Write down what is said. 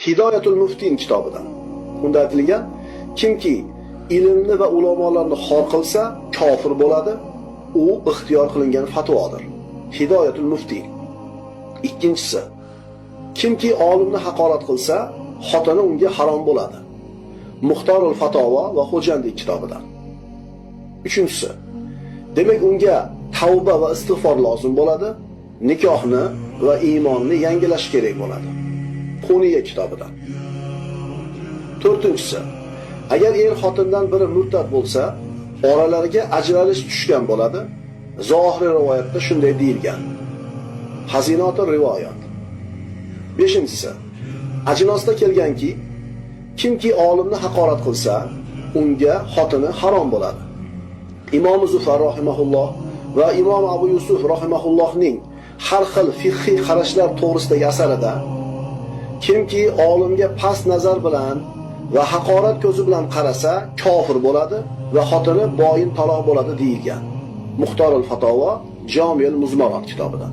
Hidoyatul Muftin kitobidan. Unda aytilgan, kimki ilmni va ulamolarni xor qilsa, kofir bo'ladi. U ixtiyor qilingan fatvodir. Hidoyatul Mufti. Ikkinchisi, kimki olimni haqorat qilsa, xotini unga harom bo'ladi. Muxtorul Fatova va Xo'jandiy kitobidan. Uchinchisi, demak unga tavba va istig'for lozim bo'ladi, nikohni va iymonni yangilash kerak bo'ladi. Quniya kitobidan. To'rtinchisi, agar er xotindan biri murtad bo'lsa, oralariga ajralish tushgan bo'ladi. Zohiriy rivoyatda shunday deyilgan. Xazinotur rivoyat. Beshinchisi, Ajnosda kelganki, kimki olimni haqorat qilsa, unga xotini harom bo'ladi. Imom Zufar rahimahulloh va Imom Abu Yusuf rahimahullohning har xil fiqhiy qarashlar to'g'risidagi asarida kimki olimga past nazar bilan va haqorat ko'zi bilan qarasa, kofir bo'ladi va xotini boyin taloq bo'ladi deyilgan. Muxtorul Fatova, Jomiyul Muzmarot kitobidan.